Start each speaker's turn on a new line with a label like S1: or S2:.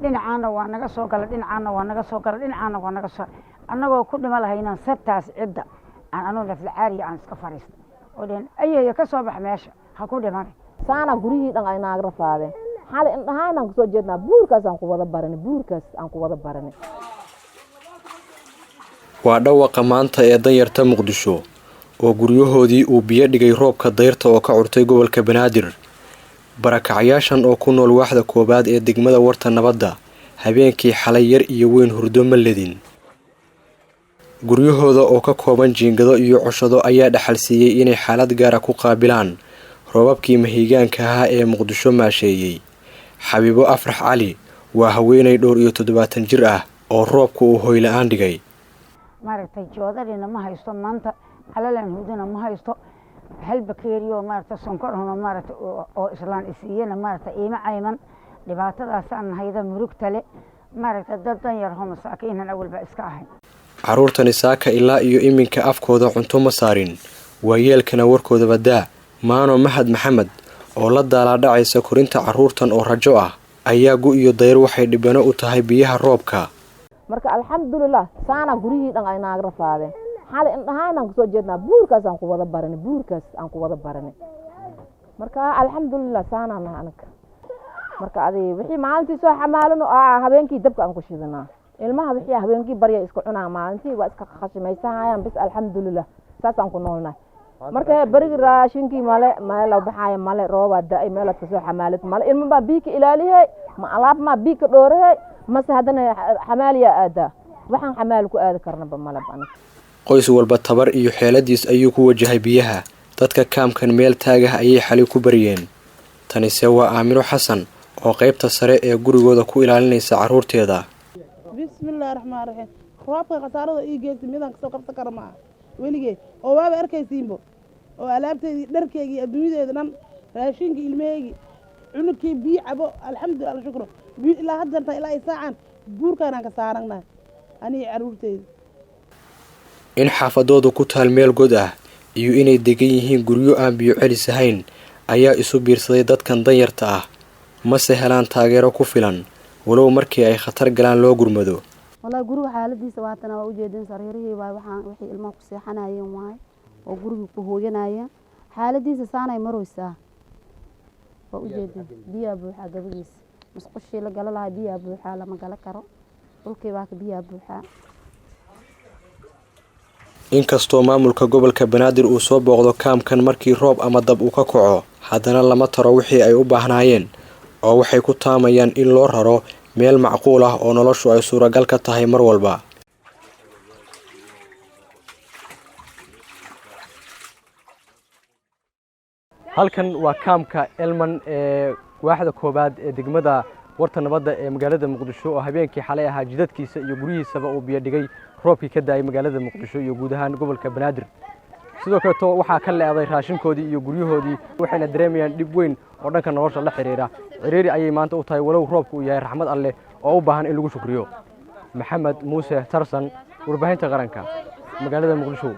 S1: Dhinacaana waa naga soo gala, dhinacaana waa naga soo gala, dhinacaana waa naga soo. Annagoo ku dhima lahaynaan sartaas cidda aan anuu naflacaariya aan iska fariista oo dhehen, ayeeyo, ka soo bax meesha, ha ku dhimanay.
S2: Saana guryihii dhan ay naaga rafaadeen. Xalay indhahaynaan kusoo jeednaa, buurkaas aan ku wada baranay, buurkaas aan ku wada baranay.
S3: Waa dhawaqa maanta ee danyarta Muqdisho oo guryahoodii uu biyo dhigay roobka dayrta oo ka curtay gobolka Banaadir. Barakacyaashan oo ku nool waaxda koowaad ee degmada Warta Nabadda habeenkii xalay yar iyo weyn hurdo ma ledin. Guryahooda oo ka kooban jiingado iyo coshado ayaa dhaxal siiyey inay xaalad gaara ku qaabilaan roobabkii mahiigaanka ahaa ee Muqdisho maasheeyey. Xabiibo Afrax Cali waa haweenay dhowr iyo 70 jir ah oo roobka uu hoyla-aan dhigay.
S1: Maaragtay, joodarina ma haysto maanta, calalan hudana ma haysto, hal bakeeriyo maaragtay sonkorhuna maaragtay oo islaan isiiyena maaragtay iima cayman. Dhibaatadaasaan nahayda murugta le, maaragtay, dad dan yarho masaakiinan awalba iska ahay.
S3: Carruurtani saaka ilaa iyo iminka afkooda cunto ma saarin, waayeelkana warkoodaba daa. Maano Mahad Maxamed oo la daalaadhacaysa korinta carruurtan oo rajo ah ayaa gu iyo dayr waxay dhibano u tahay biyaha roobka.
S2: Marka alxamdulilah, saana guryihii dhan ay naaga rafaadeen. Xalay indhahaynaan kusoo jeednaa, buurkaas aan ku wada baranay, buurkaas aan ku wada baranay. Marka alxamdulilah, saanaa nahay anaga. Marka adi wixii maalintii soo xamaalano, habeenkii dabka aan ku shidanaa. Ilmaha wixii habeenkii barya iska cunaa, maalintii waa iska khashimaysanayaan bis. Alxamdulilah, saasaan ku noolnahay. Marka berigi raashinkii male, meel la baxaayo male, roobaa da-ay, meelaad kasoo xamaalid male. Ilma baa biika ilaalihey, ma alaab maa biika dhoorahey, mase haddana xamaaliyaa aadaa, waxaan xamaali ku aadi karnaba maleb aniga.
S3: Qoys walba tabar iyo xeeladiis ayuu ku wajahay biyaha. Dadka kaamkan meel taagah ayay xali ku baryeen. Tanise waa Aamino Xasan oo qaybta sare ee gurigooda ku ilaalinaysa carruurteeda.
S4: Bismillahi raxmaan raxiim. Roobka khasaarada ii geystay midaan kasoo qabsan kara maaha weligey, oo waaba arkaysiinbo oo alaabteydii, dharkeygii, adduunyadeeda dhan, raashinkii ilmaheygii, cunugkii biyo cabo. Alxamdulillah, alshukru. Biyo ilaa haddanta ilaa ay saacan buurkaanaan ka saaragnahay aniga carruurteyda.
S3: In xaafadoodu ku taal meel god ah iyo inay degan yihiin guryo aan biyo celis ahayn ayaa isu biirsaday dadkan danyarta ah, mase helaan taageero ku filan, walow markii ay khatar galaan loo gurmado.
S5: Wallahi, guriga xaaladiisa waatana, waa ujeedin. Sariirihii waay, waxaan wixii ilmaha ku seexanayeen waay oo gurigii ku hooyanayeen. Xaaladiisa saanay maraysaa, waa ujeedin. Biyaa buuxaa gabagiisa, musqushii la gala lahaa biyaa buuxaa, lama gala karo. Dhulkii baa ka biyaa buuxaa.
S3: Inkastoo maamulka gobolka Banaadir uu soo booqdo kaamkan markii roob ama dab uu ka kaco, haddana lama taro wixii ay u baahnaayeen, oo waxay ku taamayaan in loo raro meel macquul ah oo noloshu ay suuragal ka tahay mar walba. Halkan waa kaamka Elman ee waaxda koowaad ee degmada Warta Nabadda ee magaalada Muqdisho, oo habeenkii xalay ahaa jidadkiisa iyo guryihiisaba uu biyo dhigay roobkii ka daayay magaalada Muqdisho iyo guud ahaan gobolka Banaadir. Sidoo kaleeto waxaa ka leeday raashinkoodii iyo guryahoodii, waxayna dareemayaan dhib weyn oo dhanka nolosha la xiriira. Ciriiri ayay maanta u tahay, walow roobku uu yahay raxmad alleh oo u baahan in lagu shukriyo. Maxamed Muuse Tarsan, warbaahinta qaranka, magaalada Muqdisho.